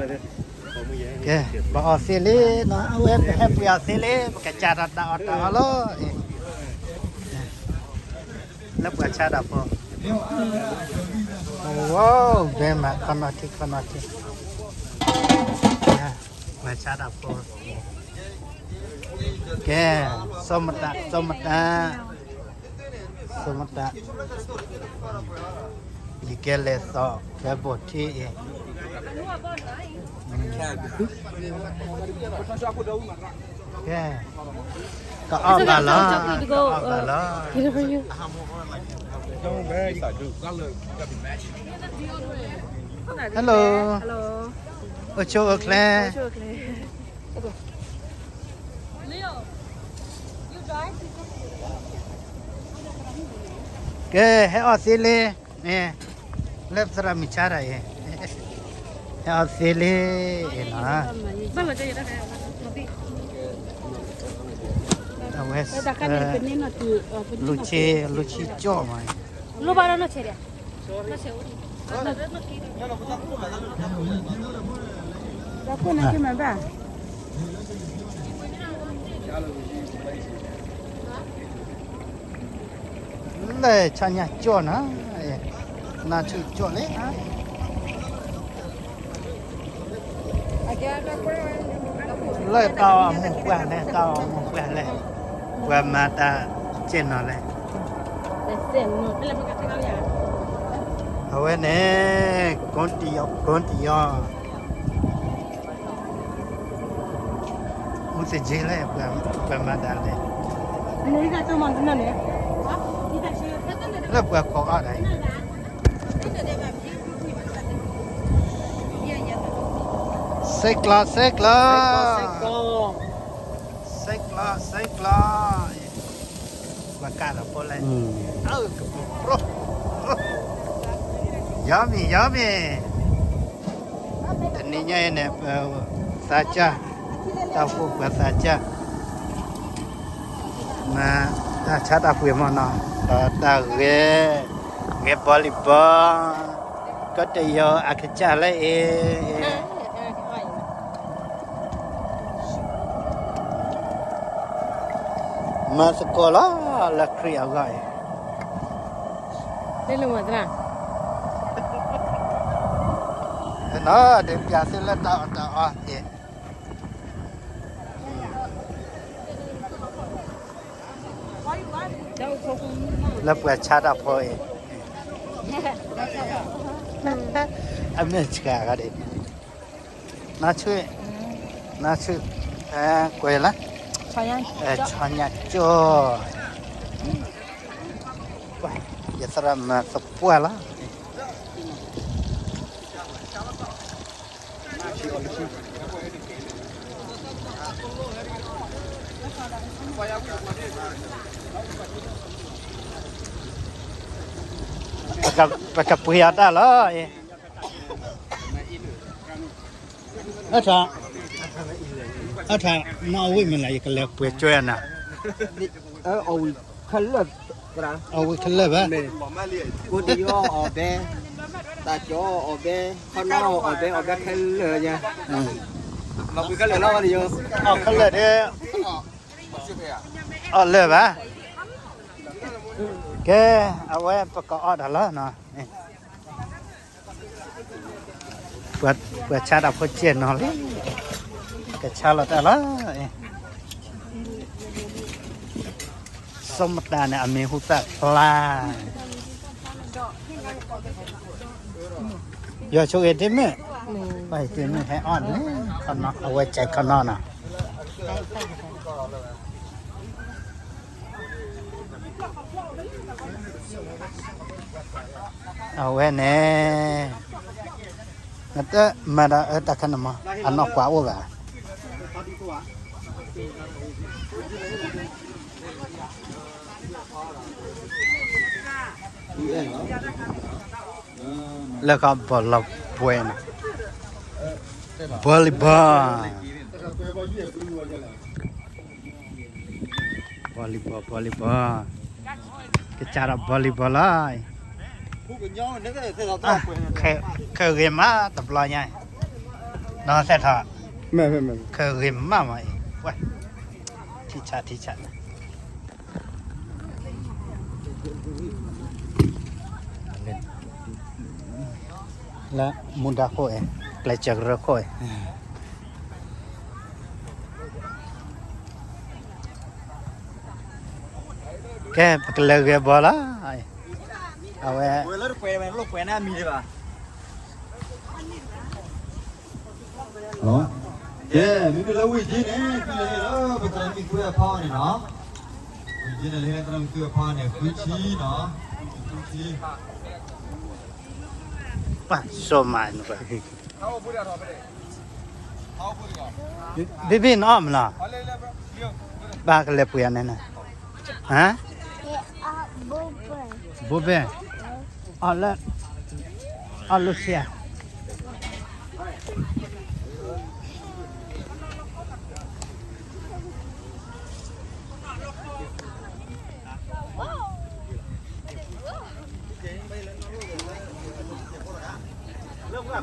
ကဲ, ပအီၣ်သ့လံနီၤ, အဝဲပဟဲပှ့ၤအီၣ်သ့လံ, ပကစးထီၣ်တၢ်အီၣ်တၢ်အီလီၤ. လၢပှၤဆါတၢ်ဖိ, ဝဲမၤခီနီၢ်ထံခီနီၢ်ထံ, ပှၤဆါတၢ်ဖိ, ကဲ, စီၤမတၤ, စီၤမတၤ, စီၤမတၤ, ယကဲလဲၤသိးဖဲဘိၣ်ထံအံၤ, ကဲ, ကအီၣ်ဘၣ်လီၤ, ကအီၣ်ဘၣ်လီၤ. Hello, အိၣ်ဆူၣ်အိၣ်ချ့. ကဲ, ဟဲအီၣ်သ့လံ, လၢပသရၣ်မုၣ်ဆါတၢ်အံၤ, ဟဲအီၣ်သ့လံနီၤ, အဝဲ, လူၤဆံ, လူၤဆံကၠီၣ်မး, လၢဆါညါကၠီၣ်နၤ, နၤဆူၣ်ကၠီၣ်လံ, လၢတၢ်အီၣ်မိၢ်ပှၢ်လဲၣ်, တၢ်အီၣ်မိၢ်ပှၢ်လဲၣ်, ပှၤမၤတၢ်ကဲနီၤလဲၣ်. အဝဲန့ၣ် ကိတယီၤ, ကိတယီၤ, မူသ့ၣ်ကၠ့လဲၣ်, ပှၤမၤတၢ်လဲၣ်, လၢပှၤခိးအီၣ်တၢ်အံၤ, စဲးကျီး, စဲးကျီး, စဲးကျီး, စဲးကျီး, ပှၤကးဒီးဖိလဲၣ်, အၢ ကပူၤ, yummy, yummy. တနံၤညါအံၤန့ၣ် ပသးစၢ်, တၢ်အိၣ်ဖှိၣ်ပှၤသးစၢ်, မၤတၢ်ဆါတၢ်ပှ့ၤမးနီၤ, ဒီးတၢ်ဂဲၤ, ဂဲၤ volleyball, ကိတယီၤအကစၢ်လၢအံၤ, မၤသကိးလီၤ လၢခရံာ်အဂီၢ်အံၤ, လၢလၢမၤသရၣ်, နီၤ ဒုးပျးသုလၢတၢ်အီၣ်တၢ်အီအံၤ, လၢပှၤဆါတၢ်ဖိအံၤ, အမဲာ်ဆှးဂၤဒဲး, နါဆူၣ်, နါဆူၣ်, ကွဲးလၢ, ဆီညါကၠီၣ်, ယသရၣ်မၤသပှၢ်လီၤ. ပကပှ့ၤအီၤတၢ်လီၤ. အထါ, အထါ, နအီၣ်ဝံၣ်မ့ၢ်လဲၣ် ယကလဲၤပှ့ၤကၠွဲနၤ, အီၣ်ဝံၣ်ခဲလၢာ်, အီၣ်ဝံၣ်ခဲလၢာ်ဘၣ်, ကိတယီၤအီၣ်ဘဲ, တၢ်ကၠီအီၣ်ဘဲ, ခီနီအီၣ်ဘဲ, အီၣ်ဘဲခဲလၢာ်ညါ, လီၤပှ့ၤခဲလၢာ်လီၤ, အီၣ်ခဲလၢာ်ဒဲး, အီၣ်လၢာ်ဘၣ်, ကဲ, အဝဲပကအီၣ်တၢ်လီၤနီၤ. ပှၤဆါတၢ်ဖိကဲနီၤလံ, ကဆါလီၤတၢ်လီၤ. စီၤမတၤန့ၣ် အမံၤဟူသၣ်ဖျါ, ယွၤဆိၣ်ဂ့ၤတ့မုၣ်, တ့မုၣ်ဟဲအီၣ်န့ၣ်, အဝဲကဲခီနီနီၤ. အဝဲန့ၣ်, နတမၤဒီးအၢတၢ်ခါန့ၣ်မး, အနီၢ်ကွၢ်အိၣ်ဂၤ, လၢကဘီလီၤပှဲၤန့ၣ်, volleyball, volleyball, volleyball, ကစးဒီး volleyball လီၤ. ခဲဂ့ၤမးတဘျီညါ, နီၢ်သဲးထီၣ်, မ့ၢ်မ့ၢ်မ့ၢ်, ခဲဂ့ၤမးမးအံၤ, ဝဲ, ထံဆးထံဆး, လၢမူဒါခိၣ်အံၤ, ကျဲးစၢးကရၢခိၣ်အံၤ, ကဲ ပကလဲၤဂဲၤဘီလီၤ, အဝဲ, ဝဲလၢတပှဲၤဝဲ လိာ်ပှဲၤန့ၣ်အမံၤဒံးဘၣ်. ကဲ, မ့မ့ၢ်လၢဝ့ၢ်ကၠ့န့ၣ် မ့ၢ်လၢပသရၣ်မုၣ်ကွဲအဖီန့ၣ်နီၤ, ဝ့ၢ်ကၠ့န့ၣ် လၢသရၣ်မုၣ်ကွဲအဖီန့ၣ် ဃုဆံနီၤ, ဃုဆံ, ပၢ်စိမးန့ၣ်, ဘံဘံနအီၣ်မးလီၤ, ဘၣ်ကလဲၤပှ့ၤအီၤန့ၣ်, ဟါ, ဘိဘဲ, အီၣ်လၢ, အီၣ်လၢဆံး